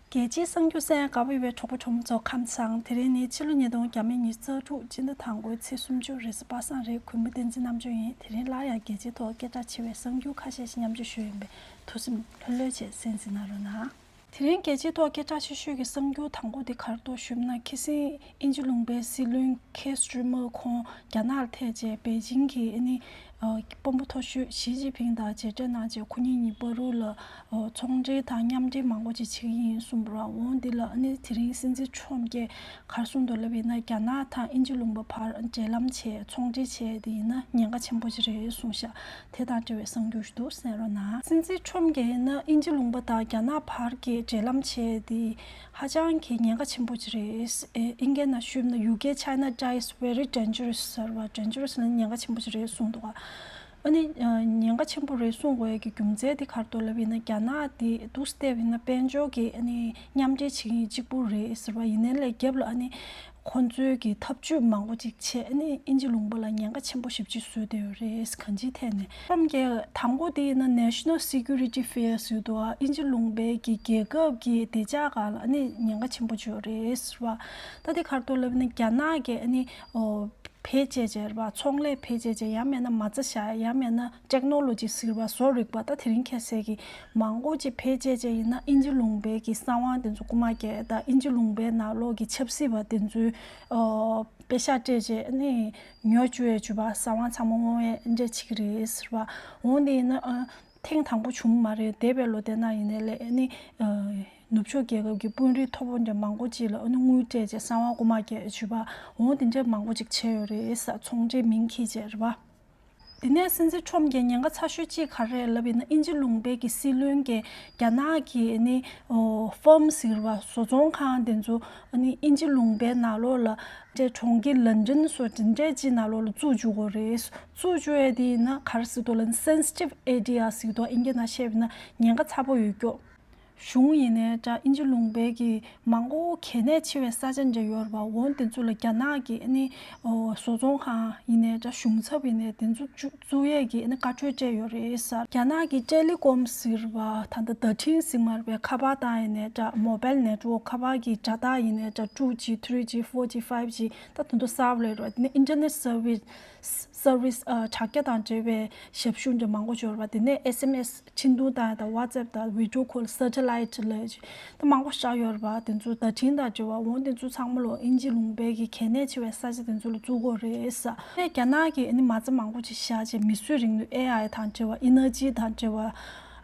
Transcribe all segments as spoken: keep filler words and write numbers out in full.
རྒྱལ་སྤྱིའི་གསར་འགྱུར་གསན་དགའ་པོ་ཡོད་པའི་གྲོགས་པོ་གྲོགས་མོ་ཚོ་ཁམས་བཟང་། དེ་རིང་ནི་ཕྱི་ལོ་ཉིས་སྟོང་ཉི་ཤུ་རྩ་དྲུག་སྤྱི་ཟླ་དང་པོའི་ཚེས་སུམ་ཅུ་རེས་གཟའ་པ་སངས་རེད། གུས་མོ་བསྟན་འཛིན་རྣམ་དཔྱོད་ཡིན། དེ་རིང་སླར་ཡང་རྒྱལ་སྤྱིའི་ཐོག་སྐད་གྲགས་ཆེ་བའི་གསར་འགྱུར་ཁ་ཤས་ཤིག་མཉམ་སྤྱོད་ཞུ་ཡིན་པས། ཐུགས་སེམས་ལྷོད་ལྷོད་བྱས་གསན་གཟིགས་གནང་རོགས་གནང་། དེ་རིང་རྒྱལ་སྤྱིའི་ཐོག་སྐད་གྲགས་ཆེ་ཤོས་ཀྱི་གསར་འགྱུར་དང་པོ་དེ་ག་རེ་འདུག་ཞུས་ན། ཁ་སང་དབྱིན་ཇི་ལུང་པའི་སྲིད་བློན་ཁེར་སི་ཊར་མར་ཁོང་རྒྱ་ནག་ལ་ཐད་བྱས་པེ་ཅིང་གི་ཨ་ནི་དཔོན་པོ་མཐོ་ཤོས་ཞི་ཅིན་ཕིང་དང་མཇལ་འཕྲད་གནང་རྗེས། ཁོ་གཉིས་གཉིས་བར་དུ་ལ་ཚོང་འབྲེལ་དང་མཉམ་འབྲེལ་མང་པོ་ཅིག་བྱེད་ཀྱི་ཡིན་གསུངས་པ་རེད། འོན་ཏེ་ལ་ཨ་ནི་དེ་རིང་སྲིད་འཛིན་ཁྲོམ་གྱིས་ག་རེ་གསུངས་འདུག་ལབ་ཡིན་ན། རྒྱ་ནག་དང་དབྱིན་ཇི་ལུང་པ་བར་འབྲེལ་ལམ་བྱས་ཚོང་འབྲེལ་བྱས་དེ་ཡིན་ན་ཉེན་ཁ་ཆེན་པོ་ཅིག་རེད་གསུངས་ཤག་དེ་དང་འབྲེལ་བའི་གསར་འགྱུར་ཞིག་འདུག་གསན་རོགས་གནང་། སྲིད་འཛིན་ཁྲོམ་གྱིས་ཡིན་ན་དབྱིན་ཇི་ལུང་པ་དང་རྒྱ་ནག་བར་གྱི་འབྲེལ་ལམ་བྱས་དེ་ཧ་ཅང་གི་ཉེན་ཁ་ཆེན་པོ་ཅིག་རེད། ཨིན་སྐད་ནང་ཞུས་ན། ཡུ་ཀེ་China tie is very dangerous ཟེར་བ། Dangerous ལ་ཉེན་ཁ་ཆེན་པོ་ཞིག་རེད་གསུངས་འདུག་ཨ་ནི་ཉེན་ཁ་ཆེན་པོ་རེད་གསུངས་དགོས་ཀྱི་རྒྱུ་མཚན་དེ་ག་རེ་འདུག་ལབ་ཡིན་ན། རྒྱ་ནག་དེ་འདུག་སེ་བལྟས་པ་ཡིན་ན་དཔལ་འབྱོར་གྱི་ཨ་ནི་མཉམ་འབྲེལ་བྱེད་མཁན་གཅིག་པུ་རེད་ཟེར་བ་ཡིན་ནའི་ལས་རྒྱབ་ལ་ཨ་ནི་ཁོང་ཚོའི་གི་ཐབས་ཇུས་མང་པོ་ཅིག་བྱས་ཨ་ནི་དབྱིན་ཇི་ལུང་པ་ལ་ཉེན་ཁ་ཆེན་པོ་ཞེ་པོ་ཅིག་བཟོས་བསྡད་ཡོད་རེད། གང་ཅིའི་ཐད་ནས། ཁྲོམ་གྱིས་དང་པོ་དེ་ཡིན་ན་National Security Fear ཟེར་འདུག་ཨ། དབྱིན་ཇི་ལུང་པའི་གི་རྒྱལ་ཁབ་ཀྱི་བདེ་འཇགས་སྒང་ལ་ཨ་ནི་ཉེན་ཁ་ཆེན་པོ་ཅིག་ཡོད་རེད་ཟེར་བ། ད་དེ་ག་རེ་འདུག་ལབ་ན། རྒྱ་ནག་གིས་ཨ་ནི་ཨོ་བེད་སྤྱད་བྱས་རེད་པ། ཚོང་ལས་བེད་སྤྱད་བྱས། ཡང་མིན་ན་མ་རྩ་བཞག་ཡ། ཡང་མིན་ན་ཊེག་ནོ་ལོ་ཇི་ཟེར་བ་བཟོ་རིག་པ། ད་དེ་རིང་ཁ་སང་གི་མང་པོ་ཅིག་བེད་སྤྱད་བྱས་ཡིན་ན་དབྱིན་ཇི་ལུང་པའི་གི་གསང་བ་དེ་ཚོ་རྐུ་མ་བརྒྱབ། ད་དབྱིན་ཇི་ལུང་པའི་ནང་ལོགས་ཀྱི་ཆབ་སྲིད་པ་དེ་ཚོའི་ཨོ་པེ་ཤག་སྤྲད་བྱས་ཨ་ནི་ཉོ་བཅུག་ཡས་བྱས་པ། གསང་བ་ཚང་མ་དངོས་ཡས་འདྲ་བྱེད་ཀྱི་རེད་ཟེར་བ། འོ་དེ་ཡིན་ན་ཨ་ཐེངས་དང་པོ་བྱུང་མ་རེད། འདས་པའི་ལོ་དེ་ནང་ཡིན་ནའི་ལས་ཨ་ནི་ཨ་ནུབ་ཕྱོགས་རྒྱལ་ཁབ་ཀྱི་དཔོན་རིགས་མཐོ་པོ་འདྲ་མང་པོ་ཅིག་ལ་ཨ་ནི་དངུལ་སྤྲད་བྱས་གསང་བ་རྐུ་མ་བརྒྱབ་བྱས་པ། འོ་དེ་འདྲ་མང་པོ་ཅིག་བྱས་ཡོད་རེད་ཟེར། ཚོང་འབྲེལ་མིང་འཁྱེར་བྱས་རེད་པ། དེ་ནས་སྲིད་འཛིན་ཁྲོམ་གྱི་ཉེན་ཁ་ཚ་ཤོས་གཅིག་ག་རེ་རེད་ལབ་ཡིན་ན། དབྱིན་ཇི་ལུང་པའི་གི་སྲིད་བློན་གྱིས་རྒྱ་ནག་གི་ཨ་ནི་ཨོ་ཕརམ་ཟེར་བ་བཟོ་ཚོང་ཁང་དེ་ཚོ་ཨ་ནི་དབྱིན་ཇི་ལུང་པའི་ནང་ལོགས་ལ་འདྲ་གྲོང་ཁྱེར་ལན་ཀྲན་སོགས་དེ་འདྲའི་ཅིག་ནང་ལོགས་ལ་བཙུགས་བཅུག་དགོས་རེད། བཙུགས་བཅུག་ཡས་དེ་ཡིན་ན་ག་རེ་ཟེར་འདུག་ལབ་ན། Sensitive Area ཟེར་འདུག་ཨིན་སྐད་ནང་བཤད་པ་ཡིན་ན་ཉེན་ཁ་ཚ་པོ་ཡོད་རྒྱུ། གཞུང་ཡིན་ནའི་འདྲ། དབྱིན་ཇི་ལུང་པའི་གི་མང་པོ་གལ་གནད་ཆེ་བའི་ས་ཆ་འདྲ་ཡོད་རེད་པ། འོ་དེ་ཚོ་ལ་རྒྱ་ནག་གི་ཨ་ནི་ཨོ་བཟོ་ཚོང་ཁང་ཡིན་ནའི་འདྲ། གཞུང་ཚབ་ཡིན་ནའི་དེ་ཚོ་བཙུགས་བཙུགས་ཡས་ཀྱི་ཨ་ནི་བཀའ་འཁྲོལ་སྤྲད་ཡོད་རེད་ཟེར། རྒྱ་ནག་གི་ཊེ་ལི་ཀོམ་ཟེར་བ། ད་ལྟ་བརྡ་འཕྲིན་ཟེར་མ་རེད་པས། ཁ་པར་བཏང་ཡིན་ནའི་འདྲ། མོ་བེལ་ནེཊ་ཝརཀ་ཁ་པར་གྱི་སྒྲ་རྟགས་ཡིན་ནའི་འདྲ། two G, three G, four G, five G ད་དེ་ཚོ་གསར་པ་སླེབས་རེད་པ། དེ་ནས་internet service, service ཨ་དྲ་རྒྱ་དང་འབྲེལ་བའི་ཞབས་ཞུ་འདྲ་མང་པོ་ཅིག་ཡོད་རེད་པ། དེ་ནས་S M S འཕྲིན་ཐུང་བཏང་ཡ་དང་WhatsApp དང་video call, satellite ལབ་ཅིག་ད་མང་པོ་བཞག་ཡོད་རེད་པ། དེ་ཚོ་བརྡ་འཕྲིན་དང་འབྲེལ་བ། འོ་དེ་ཚོ་ཚང་མ་ལོ་དབྱིན་ཇི་ལུང་པའི་གི་གལ་གནད་ཆེ་བའི་ས་ཆ་དེ་ཚོ་ལ་བཙུགས་དགོས་རེད་ཟེར། ཨ་ནི་རྒྱ་ནག་གིས་ཨ་ནི་མ་རྩ་མང་པོ་ཅིག་བཞག་བྱས་མིས་བཟོས་རིག་ནུས་A I དང་འབྲེལ་བ། ཨེ་ནར་ཇི་དང་འབྲེལ་བ།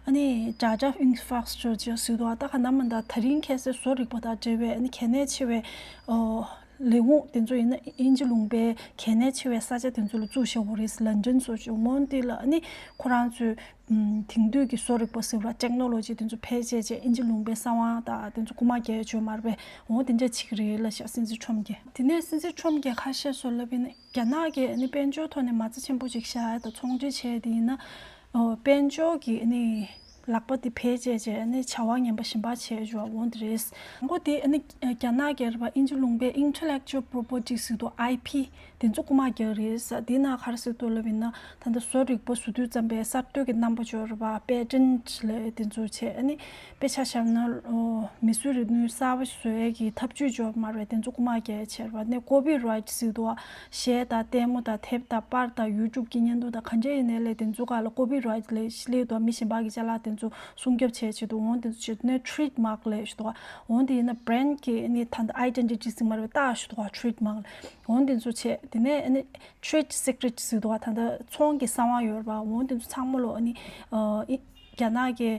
ཨ་ནི་data infrastructure ཟེར་འདུག་ད་ག་ནང་མིན་ད་དེ་རིང་ཁ་སང་བཟོ་རིག་པ་དང་འབྲེལ་བའི་ཨ་ནི་གལ་གནད་ཆེ་བའི་ཨོ་ལས་ཁུངས་དེ་ཚོ་ཡིན་ན་དབྱིན་ཇི་ལུང་པའི་གལ་གནད་ཆེ་བའི་ས་ཆ་དེ་ཚོ་ལ་བཙུགས་བཞག་དགོས་རེད། ལན་ཀྲན་སོགས་ཅིག་འོ་དེ་ལ་ཨ་ནི་ཁོ་རང་ཚོའི་ཨམ་དེང་དུས་ཀྱི་བཟོ་རིག་པ་ཟེར་བ། ཊེག་ནོ་ལོ་ཇི་དེ་ཚོ་བེད་སྤྱད་བྱས་དབྱིན་ཇི་ལུང་པའི་གསང་བ་དང་དེ་ཚོ་རྐུ་མ་བརྒྱབ་ཡས་བྱས་མ་རེད་པས། འོ་དེ་འདྲ་བྱེད་ཀྱི་རེད་ལབ་ཤག་སྲིད་འཛིན་ཁྲོམ་གྱིས། དེ་ནས་སྲིད་འཛིན་ཁྲོམ་གྱིས་ཁ་ཤས་སུ་ལབ་ཡིན་ན། རྒྱ་ནག་གིས་ཨ་ནི་དཔལ་འབྱོར་ཐོག་ནས་མ་རྩ་ཆེན་པོ་ཅིག་བཞག་ཡ་དང་ཚོང་འབྲེལ་བྱས་དེ་ཡིན་ན། ཨོ་དཔལ་འབྱོར་གྱི་ཨ་ནི་ལག་པ་དེ་བེད་སྤྱད་བྱས་ཨ་ནི་བྱ་བ་ངན་པ་གཞན་པ་བྱས་འཇུག་འོང་དེ་རེད། མང་པོ་དེ་ཨ་ནི་རྒྱ་ནག་གིས་རེད་པ། དབྱིན་ཇི་ལུང་པའི་intellectual property ཟེར་དུས་I P དེ་ཚོ་རྐུ་མ་རྒྱག་རེད་ཟེར། དེ་ན་ག་རེ་ཟེར་འདུག་ལབ་ཡིན་ན། ད་ལྟ་བཟོ་རིག་པ་བཟོ་དུས་ཙམ་པའི་གསར་གཏོད་ཀྱི་རྣམ་པ་འབྱོར་བ། patent ལས་དེ་ཚོ་བྱས་ཨ་ནི། དཔེ་ཆ་བཞག་ན་ཨོ་མིས་བཟོས་རིག་ནུས་གསར་པ་བཟོ་ཡས་ཀྱི་ཐབས་ཇུས་འབྱོར་མ་རེད། དེ་ཚོ་རྐུ་མ་རྒྱག་ཡས་བྱས་རེད་པ། ནས་copyright ཟེར་འདུག་པ། གཞས་དང་ལྟད་མོ་དང་དེབ་དང་པར་དང་YouTube གི་བརྙན་ཐུང་དང་ག་འདྲ་ཡིན་ནའི་ལས་དེ་ཚོ་སྒང་ལ་copyright ལས་སླེབས་འདུག་པ། མི་གཞན་པ་གི་ཅ་ལག་དེ་ཚོ་སྲུང་སྐྱོབ་བྱེད་ཆེད་དུ། འོ་དེ་ཚོ་བྱེད་དུས་ནས་trademark ལས་ཞུ་འདུག་པ། འོ་དེ་ཡིན་ན་brand གི་ནི་ད་ལྟ་identity ཟེར་མ་རེད་པ། རྟགས་ཞུ་འདུག་པ། trademark ལས། འོ་དེ་ཚོ་བྱས། དེ་ནས་ཨ་ནི་trade secret ཟེར་འདུག་པ། ད་ལྟ་ཚོང་གི་གསང་བ་ཡོད་རེད་པ། འོ་དེ་ཚོ་ཚང་མ་ལོ་ཨ་ནི་ཨ་ཨི་རྒྱ་ནག་གི་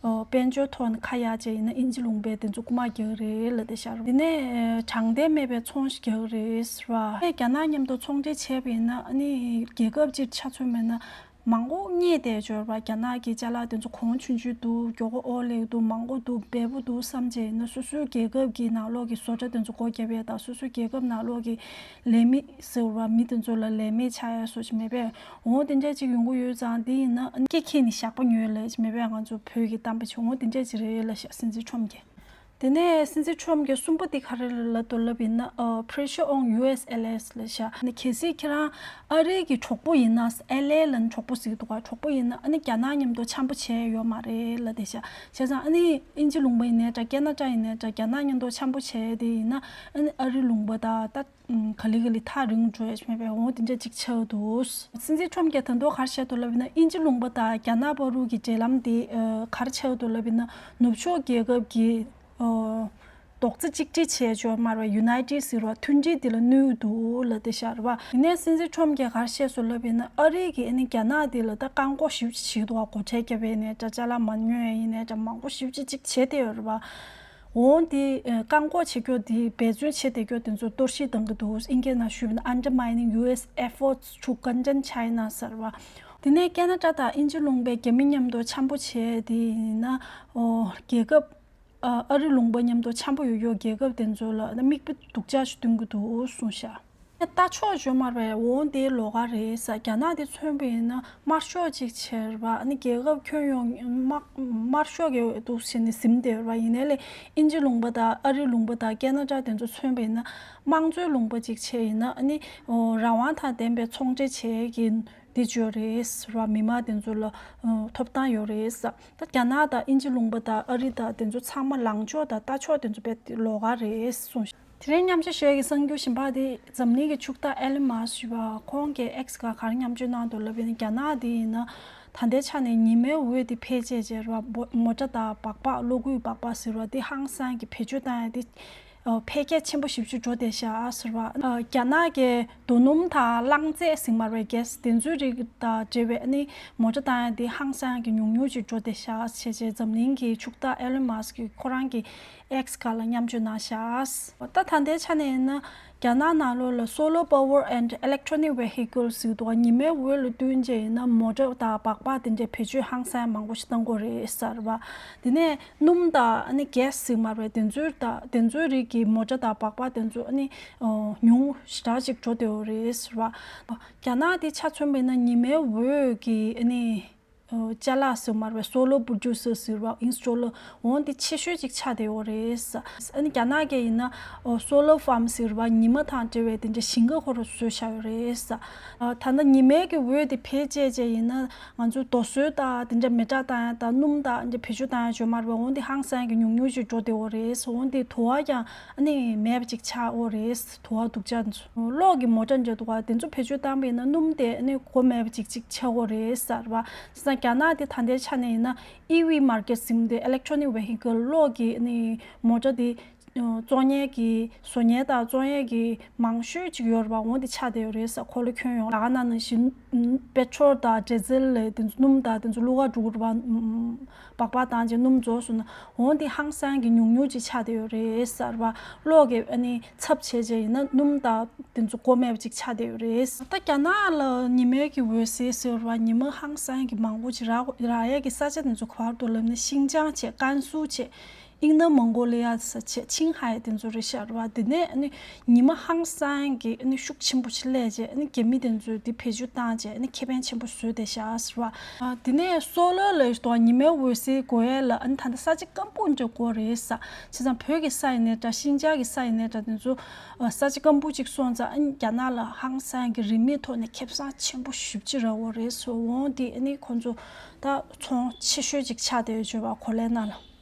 ཨ་དཔལ་འབྱོར་ཐོག་ནས་ཁ་གཡར་བྱས་ཡིན་ན་དབྱིན་ཇི་ལུང་པས་དེ་ཚོ་རྐུ་མ་རྒྱག་གི་རེད་ལབ་བསྡད་ཤག་དེ་ནས་དྲང་བདེན་མེད་པའི་ཚོང་ཞིག་རྒྱག་གི་རེད་ཟེར་བ། ཨ་རྒྱ་ནག་མཉམ་དུ་ཚོང་འབྲེལ་བྱས་པ་ཡིན་ན་ཨ་ནི་རྒྱལ་ཁབ་ཅིག་ཆ་མཚོན་པ་ཡིན་ན། མང་པོ་རྙེད་བསྡད་ཡོད་རེད་པ། རྒྱ་ནག་གི་ཅ་ལག་དེ་ཚོ་གོང་ཆུང་ཆུང་འདུག་མགྱོགས་པོ་ཨོ་ལེགས་འདུག་མང་པོ་འདུག་འབེལ་པོ་འདུག་བསམ་བྱས་ཡིན་ན། སོ་སོའི་རྒྱལ་ཁབ་ཀྱི་ནང་ལོགས་ཀྱི་བཟོ་གྲྭ་དེ་ཚོ་སྒོ་བརྒྱབ་ཡས་དང་། སོ་སོའི་རྒྱལ་ཁབ་ནང་ལོགས་ཀྱི་ལས་མི་ཟེར་བ། མི་དེ་ཚོ་ལ་ལས་མེད་ཆགས་ཡས་བཟོ་ཅིག་མེད་པས། འོ་དེ་འདྲ་ཅིག་ཡོང་གི་ཡོད་ཙང་། དེ་ཡིན་ན་སྐེ་འཁྱེར་ནས་ཞགས་པ་ཉོས་ལས་ཅིག་མེད་པས། ང་ཚོ་བོད་ཀྱི་གཏམ་དཔེ་ཆ། འོ་དེ་འདྲ་ཅིག་རེད་ལབ་ཤག་སྲིད་འཛིན་ཁྲོམ་གྱིས། དེ་ནས་སྲིད་འཛིན་ཁྲོམ་གྱི་གསུམ་པ་དེ་ག་རེ་ལབ་འདུག་ལབ་ཡིན་ན། ཨ། Pressure on U S allies ལབ་ཤག་ཨ་ནི་གལ་སྲིད་ཁྱེད་རང་ཨ་རི་གི་གྲོགས་པོ་ཡིན་ན། ཨེལ་ཨེ་ལབ་ན་གྲོགས་པོ་ཟེར་གྱི་འདུག་ག་གྲོགས་པོ་ཡིན་ན། ཨ་ནི་རྒྱ་ནག་མཉམ་དུ་འཆམ་པོ་བྱས་ཡོད་མ་རེད་ལབ་བསྡད་ཤག་བྱས་ཙང་ཨ་ནི་དབྱིན་ཇི་ལུང་པ་ཡིན་ནའི་འདྲ། ཁེ་ན་ཌ་ཡིན་ནའི་འདྲ། རྒྱ་ནག་མཉམ་དུ་འཆམ་པོ་བྱས་དེ་ཡིན་ན། ཨ་ནི་ཨ་རི་ལུང་པ་དང་ད་ག་ལེ་ག་ལེ་ཐག་རིང་འགྲོ་ཡ་མེད་པའི་འོ་དེ་འདྲ་ཅིག་ཆགས་འདུག་སྲིད་འཛིན་ཁྲོམ་གྱིས་ད་དུང་ག་རེ་བཤད་འདུག་ལབ་ཡིན་ན། དབྱིན་ཇི་ལུང་པ་དང་རྒྱ་ནག་བར་དུ་གི་འབྲེལ་ལམ་དེ། ཨ། ག་རེ་ཆགས་འདུག་ལབ་ཡིན་ན། ནུབ་ཕྱོགས་རྒྱལ་ཁབ་ཀྱི། ཨ། རྡོག་རྩ་གཅིག་སྒྲིལ་བྱས་ཡོད་མ་རེད་པ། United ཟེར་བ་མཐུན་སྒྲིལ་དེ་ལ་གནོད་འདུག་ལབ་བསྡད་ཤག་རེད་པ། ཡིན་ནའི་སྲིད་འཛིན་ཁྲོམ་གྱིས་ག་རེ་བཤད་སོང་ལབ་ཡིན་ན། ཨ་རི་གིས་ཨ་ནི་རྒྱ་ནག་དེ་ལ་ད་བཀག་འགོག་ཞེ་པོ་ཅིག་བྱེད་ཀྱི་འདུག་ག་སྒོ་ཁྲལ་བརྒྱབ་པ་ཡིན་ནའི་འདྲ། ཅ་ལག་མ་ཉོ་ཡ་ཡིན་ནའི་འདྲ། མང་པོ་ཞེ་པོ་ཅིག་ཅིག་བྱས་བསྡད་ཡོད་རེད་པ། འོ་དེ། ཨ། བཀག་འགོག་བྱེད་རྒྱུ་དེ་འབད་བརྩོན་བྱེད་བསྡད་རྒྱུ་དེ་ཚོ་གཏོར་བཤིག་བཏང་གི་འདུག་ཨིན་སྐད་ནང་ཞུས་པ་ཡིན་ན། Undermining U S efforts to contain China ཟེར་བ། དེ་ནས་ཁེ་ན་ཌ་དང་དབྱིན་ཇི་ལུང་པའི་རྒྱ་མི་མཉམ་དུ་འཆམ་པོ་བྱས་དེ་ཡིན་ན། ཨོ། རྒྱལ་ཁབ། ཨ། ཨ་རི་ལུང་པ་མཉམ་དུ་འཆམ་པོ་ཡོད་ཡོད་རྒྱལ་ཁབ་དེ་ཚོ་ལ་མིག་དཔེ་སྡུག་ཅག་ཞིག་སྟོན་གྱི་འདུག་གསུངས་ཤག་ལྟ་ཕྱོགས་ཡོད་མ་རེད་པ། འོ་དེ་ལོགས་ཀ་རེད་ཟེར། རྒྱ་ནག་དེ་མཚོན་པ་ཡིན་ན་དམར་ཤོག་ཅིག་བྱས་རེད་པ། ཨ་ནི་རྒྱལ་ཁབ་ཁྱོན་ཡོངས་དམར་དམར་ཤོག་གི་འདུག་བྱས་ནས་ཟིན་བསྡད་ཡོད་རེད་པ། ཡིན་ནའི་ལས་དབྱིན་ཇི་ལུང་པ་དང་ཨ་རི་ལུང་པ་དང་ཁེ་ན་ཌ་དེ་ཚོ་མཚོན་པ་ཡིན་ན་དམངས་གཙོའི་ལུང་པ་ཅིག་བྱས་ཡིན་ན། ཨ་ནི། ཨོ། རང་དབང་དང་ལྡན་པའི་ཚོང་འབྲེལ་བྱེད་ཀྱི་འདི་ཅིག་ཡོད་རེད་ཟེར་བ། མི་མང་དེ་ཚོ་ལ། ཨོ། ཐོབ་ཐང་ཡོད་རེད་ཟེར། ད་རྒྱ་ནག་དང་དབྱིན་ཇི་ལུང་པ་དང་ཨ་རི་དང་དེ་ཚོ་ཚང་མ་ལངས་ཕྱོགས་དང་ལྟ་ཕྱོགས་དེ་ཚོ་དཔེ་ལོགས་ཀ་རེད་གསུངས། དེ་རིང་མཉམ་ཞུགས་ཞུ་ཡ་གི་གསར་འགྱུར་གཞན་པ་དེ་འཛམ་གླིང་གི་ཕྱུག་བདག་ཨེ་ལོན་མཱ་སི་ཞུ་བ། ཁོང་གིས་ཨེགས་སྒང་ག་རེ་མཉམ་སྤྱོད་གནང་འདུག་ལབ་ཡིན་ན། རྒྱ་ནག་དེ་ཡིན་ན་ད་ལྟའི་ཆ་ནས་ཉི་མའི་འོད་དེ་འཕེལ་རྒྱས་བྱས་རེད་པ། མོ་ཊ་དང་སྦག་སྦག་གློག་སྐུད་སྦག་སྦག་ཟེར་བ་དེ་ཧང་སང་གི་བེད་སྤྱོད་བཏང་ཡ་དེ། ཨ། འཕེལ་རྒྱས་ཆེན་པོ་ཞེ་པོ་ཅིག་འགྲོ་བསྡད་ཤག་ཟེར་བ། ཨ། རྒྱ་ནག་གི་རྡོ་སྣུམ་དང་རླངས་རྫས་ཟེར་མ་རེད། གྷེ་སི་དེ་ཚོའི་རིགས་དང་འབྲེལ་བའི་ཨ་ནི་མོ་ཊ་བཏང་ཡ་དེ་ཧང་སང་གི་ཉུང་ཉུང་ཅིག་འགྲོ་བསྡད་ཤག་བྱས་བྱས། འཛམ་གླིང་གི་ཕྱུག་བདག་ཨེ་ལོན་མཱ་སི་ཀྱིས་ཁོ་རང་གི་ཨེགས་སྒང་ལ་མཉམ་སྤྱོད་གནང་ཤག་ད་ད་ལྟའི་ཆ་ནས་ཡིན་ན་རྒྱ་ནག་ནང་ལོགས་ལ་solar power and electronic vehicles ཟེར་འདུག་ག་ཉི་མའི་འོད་ལ་བསྟུན་བྱས་ཡིན་ན་མོ་ཊ་དང་སྦག་སྦག་དེ་འདྲའི་བེད་སྤྱོད་ཧང་སང་མང་པོ་ཞིག་བཏང་གི་ཡོད་རེད་ཟེར་བ། དེ་ནས་སྣུམ་དང་ཨ་ནི་གྷེ་སི་ཟེར་མ་རེད། དེ་ཚོའི་ད་དེ་ཚོའི་རིགས་ཀྱི་མོ་ཊ་དང་སྦག་སྦག་དེ་ཚོ་ཨ་ནི། ཨོ། ཉུང་ཞེ་དྲག་ཅིག་འགྲོ་བསྡད་ཡོད་རེད་ཟེར་བ། རྒྱ་ནག་དེ་ཆ་མཚོན་པ་ཡིན་ན་ཉི་མའི་འོད་ཀྱི་ཨ་ནི། ཨོ། ཅ་ལག་ཟེར་མ་རེད། solar producer ཟེར་བ། installer འོ་དེ་ཆེ་ཤོས་ཅིག་ཆགས་བསྡད་ཡོད་རེད་ཟེར། ཨ་ནི་རྒྱ་ནག་གིས་ཡིན་ན། ཨོ། solar farm ཟེར་བ། ཉི་མ་དང་འབྲེལ་བའི་དེ་འདྲའི་ཞིང་ཁ་ཁོ་རང་བཟོས་བཞག་ཡོད་རེད་ཟེར། ཨ། ད་ལྟ་ཉི་མའི་གི་འོད་དེ་འཕེལ་རྒྱས་བྱས་ཡིན་ན་ང་ཚོའི་རྡོ་སོལ་དང་དེ་འདྲ་མེ་སྲེག་བཏང་ཡ་དང་སྣུམ་དང་དེ་འདྲ་བེད་སྤྱོད་བཏང་ཡ་ཡོད་མ་རེད་པ། འོ་དེ་ཧང་སང་གི་ཉུང་ཉུང་ཅིག་འགྲོ་བསྡད་ཡོད་རེད། འོ་དེ་དུ་བ་ཀྱང་ཨ་ནི་མེད་པ་ཅིག་ཆགས་ཡོད་རེད། དུ་བ་སྡུག་ཅག་འདི་ཚོ། གློག་གི་མོ་ཊ་འདྲ་འདུག་ག་དེ་ཚོ་བེད་སྤྱོད་བཏང་པ་ཡིན་ན་སྣུམ་དེ་ཨ་ནི་གོ་མེད་པ་ཅིག་ཅིག་ཆགས་ཡོད་རེད་ཟེར་བ། བྱས་ཙང་རྒྱ་ནག་དེ་ད་ལྟའི་ཆ་ནས་ཡིན་ན་ཨི་ཝི་མར་ཀེཊ་ཟེར་མི་དེ། electronic vehicle གློག་གི་ཨ་ནི་མོ་ཊ་དེ། བཙོང་མཁན་གྱི་བཟོ་མཁན་དང་བཙོང་ཡས་ཀྱི་མང་ཤོས་ཅིག་ཡོད་རེད་པ། འོ་དེ་ཆགས་བསྡད་ཡོད་རེད་ཟེར། འཁོར་ལོ་ཁྱོན་ཡོངས་ལ། ད་ག་ནང་བཞིན་པེ་ཊྲོལ་དང་ཌི་ཟེལ་ལ་དེ་ཚོ་སྣུམ་དང་དེ་ཚོ་བླུག་ག་འགྲོ་གི་རེད་པ། སྦག་སྦག་བཏང་བྱས་སྣུམ་རྫོགས་སོང་ན། འོ་དེ་ཧང་སང་གི་ཉུང་ཉུང་ཅིག་ཆགས་བསྡད་ཡོད་རེད་ཟེར་བ། གློག་གི་ཨ་ནི་ཚབ་བྱས་བྱས་ཡིན་ན་སྣུམ་དང་དེ་ཚོ་གོ་མེད་པ་ཅིག་ཆགས་བསྡད་ཡོད་རེད། ད་རྒྱ་ནག་ལ་ཉི་མའི་གི་འོད་ཟེར་ཟེར་བ། ཉི་མ་ཧང་སང་གི་མང་པོ་ཅིག་རག་རག་ཡས་ཀྱི་ས་ཆ་དེ་ཚོ་ག་པར་འདུག་ལབ་ན། ཤིན་ཅང་བྱས། ཀན་སུའུ་བྱས། དབྱིན་ནམ་མོང་གོ་ལི་ཡ་ས་བྱས། ཆིང་ཧའེ་དེ་ཚོ་རེད་ཤག་རེད་པ། དེ་ནས་ཨ་ནི་ཉི་མ་ཧང་སང་གི་ཨ་ནི་ཤུགས་ཆེན་པོ་ཞིག་སླེབས་བྱས། ཨ་ནི་རྒྱ་མི་དེ་ཚོས་དེ་བེད་སྤྱོད་བཏང་བྱས་ཨ་ནི་ཁེ་ཕན་ཆེན་པོ་བཟོས་བསྡད་ཤག་ཟེར་བ། ཨ། དེ་ནས་སོ་ལར་ལ་དང་ཉི་མའི་འོད་ཟེར་དགོས་ཡས་ལ་ཨ་ནི་ད་ལྟ་ས་ཆ་སྐམ་པོ་འདྲ་དགོས་རེད་ཟེར། བྱས་ཙང་བོད་ཀྱི་ས་ཡིན་ནའི་འདྲ། ཤིན་ཅང་གི་ས་ཡིན་ནའི་འདྲ། དེ་ཚོ་ཨ་ས་ཆ་སྐམ་པོ་ཅིག་སོང་ཙང་ཨ་ནི་རྒྱ་ནག་ལ་ཧང་སང་གི་རིན་མེད་ཐོག་ནས་ཁེ་བཟང་ཆེན་པོ་ཞེ་པོ་ཅིག་རག་གི་རེད་ཟེར། འོ་དེ་ཨ་ནི་ཁོ་ཚོ་ད་ཚོང་ཆེ་ཤོས་ཅིག་ཆགས་བསྡད་ཡོད་ཅེས་པ། གོ་ལའི་ནང་ལ།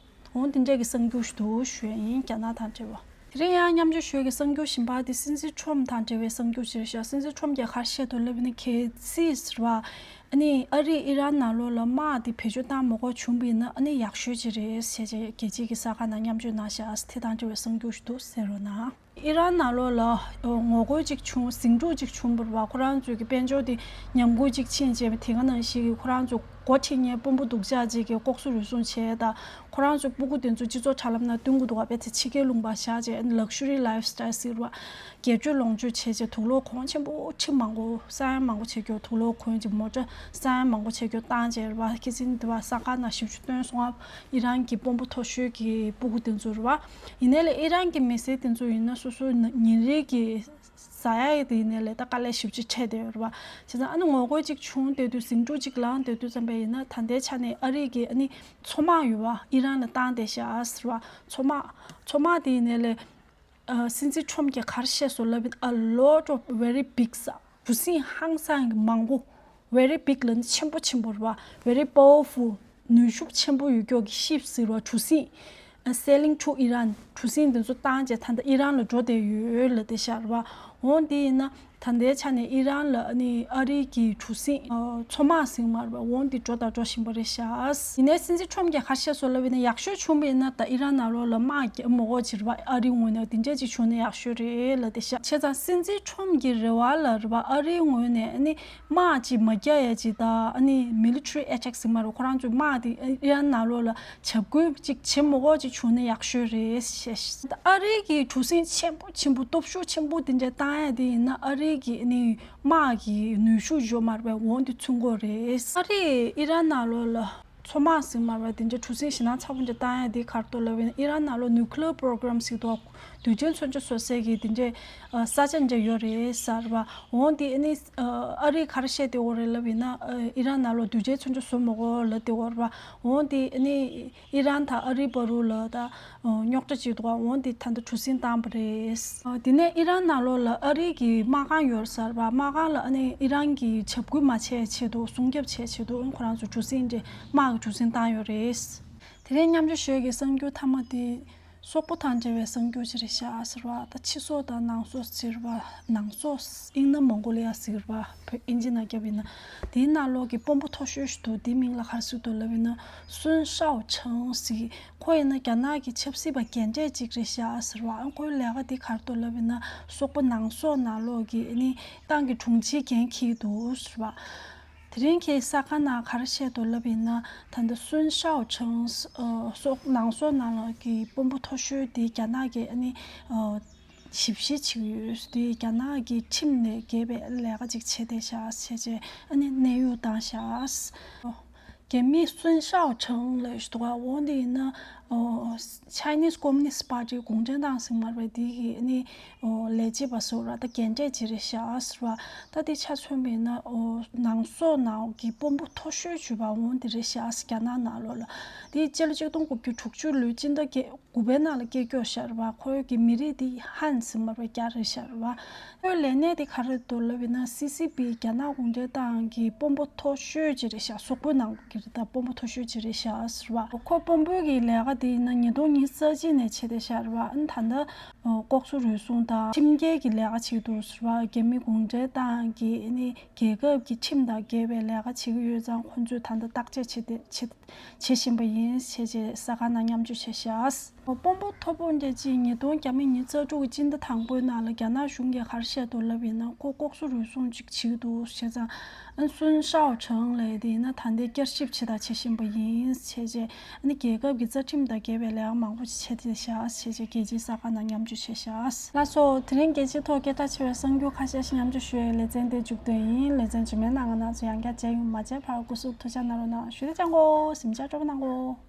འོ་འདི་འདྲས་ཀྱི་གསར་འགྱུར་ཞིག་འདུག་ཞུ་ཡ་ཡིན། རྒྱ་ནག་དང་འབྲེལ་བ། དེ་རིང་ཡང་མཉམ་སྤྱོད་ཞུ་ཡ་གི་གསར་འགྱུར་གཞན་པ་དེ་སྲིད་འཛིན་ཁྲོམ་དང་འབྲེལ་བའི་གསར་འགྱུར་ཞིག་རེད་ཤག་སྲིད་འཛིན་ཁྲོམ་གྱིས་ག་རེ་བཤད་འདུག་ལབ་ན། གལ་སྲིད་ཟེར་བ། ཨ་ནི་ཨ་རིས་ཨི་རན་ནང་ལོགས་ལ་དམག་དེ་བེད་སྤྱོད་བཏང་མ་དགོས་བྱུང་བ་ཡིན་ན་ཨ་ནི་ཡག་ཤོས་ཅིག་རེད་ཟེར་བྱས་རྒྱལ་སྤྱིའི་གི་གསར་ཁང་ནང་མཉམ་སྤྱོད་གནང་ཤག་དེ་དང་འབྲེལ་བའི་གསར་འགྱུར་ཞིག་འདུག་གསན་རོགས་གནང་། ཨི་རན་ནང་ལོགས་ལ་ངོ་རྒོལ་ཅིག་བྱུང་། ཟིང་འཁྲུག་ཅིག་བྱུང་བ་རེད་པ། ཁོ་རང་ཚོའི་གི་དཔལ་འབྱོར་དེ་ཉམས་རྒུད་ཅིག་ཕྱིན་བྱས་པ། དེ་ག་ནང་བཞིན་གི་ཁོ་རང་ཚོ་སྒོ་ཁྲིད་མཁན་དཔོན་པོ་སྡུག་ཅག་ཅིག་གིས་ལྐོག་ཟ་རུལ་སུངས་བྱས་དང་། ཁོ་རང་ཚོའི་སྤུ་གུ་དེ་ཚོ་སྤྱི་ཚོགས་དྲ་ལམ་ནང་སྟོན་གྱི་འདུག་ག་དཔེ་ཆ་ཕྱི་རྒྱལ་ལུང་པར་བཞག་བྱས། ཨ་ནི་ལག་ཞུ་རི་ལའིབ་སི་ཊལ་ཟེར་བ། སྒེར་གཅོད་ལོངས་སྤྱོད་བྱས་བྱས། དུག་ལོག་གོན་ཆེན་པོ་ཁྲི་མང་པོ་ས་ཡ་མང་པོ་བྱས་རྒྱུ། དུག་ལོག་གོན་བྱས། མོ་ཊ་ས་ཡ་མང་པོ་བྱས་རྒྱུ་བཏང་བྱས་རེད་པ། ཁ་སང་དེ་བ་གསར་ཁང་ནང་ཞིབ་འཇུག་བཏོན་སོང་བ། ཨི་རན་གྱི་དཔོན་པོ་མཐོ་ཤོས་ཀྱི་སྤུ་གུ་དེ་ཚོ་རེད་པ། ཡིན་ནའི་ལས་ཨི་རན་གྱི་མི་སེར་དེ་ཚོ་ཡིན་ན་སོ་སོའི་ཉིན་རེ་གི་ཟ་ཡ་ཡི་དེ་ཡིན་ནའི་ལས་ད་དཀའ་ལས་ཞེ་པོ་ཅིག་འཕྲད་བསྡད་ཡོད་རེད་པ། བྱས་ཙང་ཨ་ནི་ངོ་རྒོལ་ཅིག་བྱུང་བསྡད་དུས། ཟིང་འཁྲུག་ཅིག་ལངས་བསྡད་དུས་ཙམ་པ། ཡིན་ན་ད་ལྟའི་ཆ་ནས་ཨ་རི་གི་ཨ་ནི་མཚོ་དམག་ཡོད་པ་ཨི་རན་ལ་བཏང་བསྡད་ཤག་ཟེར་བ། མཚོ་དམག་མཚོ་དམག་དེ་ཡིན་ནའི་ལས། ཨ། སྲིད་འཛིན་ཁྲོམ་གྱིས་ག་རེ་བཤད་སོང་ལབ་ཡིན། a lot of very big ཟེར། གྲུ་གཟིངས་ཧང་སང་གི་མང་པོ། very big ལབ་ན་ཆེན་པོ་ཆེན་པོ་རེད་བ། very powerful ནུས་ཤུགས་ཆེན་པོ་ཡོད་ཀྱོག་གི་ship ཟེར་བ་གྲུ་གཟིངས། ཨ། sailing to Iran གྲུ་གཟིངས་དེ་ཚོ་བཏང་བྱས་ད་ལྟ་ཨི་རན་ལ་འགྲོ་བསྡད་ཡོད་ལབ་བསྡད་ཤག་རེད་བ། འོ་དེ་ཡིན་ན་ད་ལྟའི་ཆ་ནས་ཨི་རན་ལ་ཨ་ནི་ཨ་རི་གི་གྲུ་གཟིངས། ཨ། མཚོ་དམག་ཟེར་མ་རེད་བ། འོ་འདི་འགྲོ་དང་འགྲོ་བཞིན་པ་རེད་ཤག་ཡིན་ནའི་སྲིད་འཛིན་ཁྲོམ་གྱིས་ག་རེ་བཤད་སོང་ལབ་ཡིན་ན་ཡག་ཤོས་བྱུང་བ་ཡིན་ན་ད་ཨི་རན་ནང་ལོགས་ལ་དམག་རྒྱག་མ་དགོས་ཅིག་རེད་བ། ཨ་རི་ངོས་ནས་དེ་འདྲས་ཅིག་བྱུང་ན་ཡག་ཤོས་རེད་ལབ་བསྡད་ཤག་བྱས་ཙང་སྲིད་འཛིན་ཁྲོམ་གྱི་རེ་བ་ལ་རེད་བ། ཨ་རིའི་ངོས་ནས་ཨ་ནི་དམག་ཅིག་མ་རྒྱག་ཡ་ཅིག་དང་ཨ་ནི་military attack ཟེར་མ་རེད། ཁོ་རང་ཚོའི་དམག་དེ་ཨི་རན་ནང་ལོགས་ལ་འཇབ་རྒོལ་ཅིག་བྱེད་མ་དགོས་ཅིག་བྱུང་ན་ཡག་ཤོས་རེད་ཞེས། ཨ་རི་གི་གྲུ་གཟིངས་ཆེན་པོ་ཆེན་པོ་སྟོབས་ཤུགས་ཆེན་པོ་དེ་འདྲ་བཏང་ཡ་དེ་ཡིན་ན་ཨ་རི་གི་ཨ་ནི་དམག་གི་ནུས་ཤུགས་ཡོད་མ་རེད་པས། འོ་འདི་ཚུན་དགོས་རེད། ཨ་རིས་ཨི་རན་ནང་ལོགས་ལ་མཚོ་དམག་ཟེར་མ་རེད་པས། དེ་འདྲ་གྲུ་གཟིངས་ཞེད་སྣང་ཚ་པོ་འདྲ་བཏང་ཡ་དེ་ག་རེ་འདུག་ལབ་ཡིན་ན་ཨི་རན་ནང་ལོགས་nuclear program ཟེར་འདུག་དུས་ཆེན་མཚོན་ཆ་བཟོ་སའི་གི་དེ་འདྲའི་ས་ཆ་འདྲ་ཡོད་རེད་ཟེར་བ། འོ་འདི་ཨ་ནི་ཨ་རིས་ག་རེ་བཤད་བསྡད་ཡོད་རེད་ལབ་ཡིན་ན་ཨི་རན་ནང་ལོགས་དུས་ཆེན་མཚོན་ཆ་བཟོ་མ་དགོས་ལབ་བསྡད་ཡོད་རེད་པ། འོ་འདི་ཨ་ནི་ཨི་རན་དང་ཨ་རི་བར་དུ་ལ་ད་རྙོག་དྲ་ཅིག་འདུག་འོ་འདི་ད་ལྟ་གྲུ་གཟིངས་བཏང་པ་རེད། དེ་ནས་ཨི་རན་ནང་ལོགས་ལ་ཨ་རི་གི་དམག་ཁང་ཡོད་ཟེར་བ། དམག་ཁང་ལ་ཨ་ནི་ཨི་རན་གྱི་འཇབ་རྒོལ་མ་བྱས་ཆེད་དུ་སྲུང་སྐྱོབ་བྱས་ཆེད་དུ་ཁོ་རང་ཚོ་གྲུ་གཟིངས་འདྲ་དམག་གི་གྲུ་གཟིངས་བཏང་ཡོད་རེད། དེ་རིང་མཉམ་སྤྱོད་ཞུ་ཡས་ཀྱི་གསར་འགྱུར་མཐའ་མ་དེ། སོག་པོ་དང་འབྲེལ་བའི་གསར་འགྱུར་ཅིག་རེད་ཤག་ཟེར་བ། ད་ཕྱི་སོག་དང་ནང་སོག་ཟེར་བ། ནང་སོག་དབྱིན་ན་མོང་གོ་ལི་ཡ་ཟེར་བ། བོད་དབྱིན་ཇི་ནང་བརྒྱབ་ཡིན་ན། དེའི་ནང་ལོགས་ཀྱི་དཔོན་པོ་མཐོ་ཤོས་ཤིག་འདུག་དེའི་མིང་ལ་ག་རེ་ཟེར་འདུག་ལབ་ཡིན་ན་སུན་ཤའོ་ཆང་ཟེར། ཁོ་ཡིན་ན་རྒྱ་ནག་གི་ཆབ་སྲིད་པ་རྒན་གྲས་ཅིག་རེད་ཤག་ཟེར་བ། ཁོའི་ལས་ཀ་དེ་ག་རེ་འདུག་ལབ་ཡིན་ན་སོག་པོ་ནང་སོག་ནང་ལོགས་ཀྱི་ཨ་ནི་ཏང་གི་དྲུང་ཆེའི་འགན་འཁྱེར་འདུག་ཟེར་བ། དེ་རིང་གི་གསར་ཁང་ནང་ག་རེ་བཤད་འདུག་ལབ་ཡིན་ན་ད་ལྟ་སུན་ཤའོ་ཆང་། ཨ། སོག་ནང་སོག་ནང་ལོགས་ཀྱི་དཔོན་པོ་མཐོ་ཤོས་དེ་རྒྱ་ནག་གི་ཨ་ནི་ཨ་ཞིབ་བཤེར་བྱེད་ཀྱི་ཡོད། དེ་རྒྱ་ནག་གི་ཁྲིམས་ལས་འགལ་བའི་ལས་ཀ་ཅིག་བྱས་བསྡད་ཤག་བྱས་རྗེས་ཨ་ནི་གནས་དབྱུང་བཏང་ཤག་རྒྱ་མིས་སུན་ཤའོ་ཆང་ལབ་ཞིག་འདུག་ག་འོ་འདི་ཡིན་ན་ཨོ། Chinese Communist Party གུང་ཁྲན་ཏང་ཟེར་མ་རེད་པས། འདི་གི་ཨ་ནི་ཨོ་ལས་བྱེད་པ་ཟེར་བ་ད་རྒན་གྲས་ཅིག་རེད་ཤག་ཟེར་བ། ད་འདི་ཆ་མཚོན་པ་ཡིན་ན་ཨོ་ནང་སོག་ནང་གི་དཔོན་པོ་མཐོ་ཤོས་ཅིག་བ་འོ་འདི་རེད་ཤག་རྒྱ་ནག་ནང་ལོགས་ལ། འདི་སྤྱི་ལོ་གཅིག་སྟོང་དགུ་བརྒྱ་དྲུག་ཅུ་ལོའི་སྤྱི་ཟླ་བརྒྱད། དགུ་པའི་ནང་ལ་སྐྱེས་སྐྱོ་ཤར་བ། ཁོའི་གི་མི་རིགས་དེ་ཧན་ཟེར་མ་རེད་པས། རྒྱ་རེད་ཤར་བ། ཁོའི་ལས་གནས་དེ་ག་རེ་འདུག་ལབ་ཡིན་ན་སི་སི་པི་རྒྱ་ནག་གུང་ཁྲན་ཏང་གི་དཔོན་པོ་མཐོ་ཤོས་ཅིག་རེད་ཤག་སོག་པོའི་ནང་གི་རེད། ད་དཔོན་པོ་མཐོ་ཤོས་ཅིག་རེད་ཤག་ཟེར་བ། ཁོ་དཔོན་པོའི་གི་ལས་ཀ་དེ་ཡིན་ན་ཉིས་སྟོང་ཉི་ཤུ་རྩ་གཅིག་ནས་བྱས་ཏེ་ཤར་བ། ཨ་ནི་ད་ལྟ་ལྐོག་ཟ་རུལ་སུངས་དང་ཁྲིམས་འགལ་གྱི་ལས་ཀ་བྱེད་འདུག་ཟེར་བ། རྒྱ་མི་གུང་ཁྲན་ཏང་གི་ཨ་ནི་རྒྱལ་ཁབ་ཀྱི་ཁྲིམས་དང་འགལ་བའི་ལས་ཀ་བྱེད་ཀྱི་ཡོད་ཙང་ཁོ་ཚོས་ད་ལྟ་བརྟག་དཔྱད་བྱེད་དེ་བྱེད། བྱེད་བཞིན་པ་ཡིན་ཞེས་བྱས་གསར་ཁང་ནང་མཉམ་སྤྱོད་བྱས་ཤག་དཔོན་པོ་མཐོ་པོ་འདྲ་ཅིག་ཉིས་སྟོང་བརྒྱ་མེད་ཉི་ཤུ་རྩ་དྲུག་གི་སྤྱི་ཟླ་དང་པོའི་ནང་ལ་རྒྱ་ནག་གཞུང་གིས་ག་རེ་བཤད་འདུག་ལབ་ཡིན་ན་ཁོ་ལྐོག་ཟ་རུལ་སུངས་ཅིག་བྱེད་ཀྱི་འདུག་བྱས་ཙང་ཨ་ནི་སུན་ཤའོ་ཆང་ལབ་ཡ་དེ་ཡིན་ན་ད་ལྟའི་བསྐྱར་ཞིབ་བྱེད་དང་བྱེད་བཞིན་པ་ཡིན་ཞེས་བྱས། ཨ་ནི་རྒྱལ་ཁབ་ཀྱི་རྩ་ཁྲིམས་དང་འགལ་བའི་ལས་ཀ་མང་པོ་ཞིག་བྱས་ཏེ་བཞག་ཞེས་བྱས་རྒྱལ་སྤྱིའི་གསར་ཁང་ནང་མཉམ་སྤྱོད་བྱས་ཤག་ལགས་སོ། དེ་རིང་རྒྱལ་སྤྱིའི་ཐོག་སྐད་གྲགས་ཆེ་བའི་གསར་འགྱུར་ཁ་ཤས་ཤིག་མཉམ་སྤྱོད་ཞུ་ཡའི་ལེ་ཚན་དེ་མཇུག་སྡོམ་ཡིན། ལེ་ཚན་རྗེས་མའི་ནང་ང་རང་ཚོ་ཡང་བསྐྱར་མཇལ་ཡོང་། མ་མཇལ་བར་སྐུ་གཟུགས་ཐུགས་ཅག་གནང་རོགས་གནང་། ཞུ་དེ་ཅང་གོ་གཟིམ་ཅག་སྤྲོ་པོ་གནང་གོ།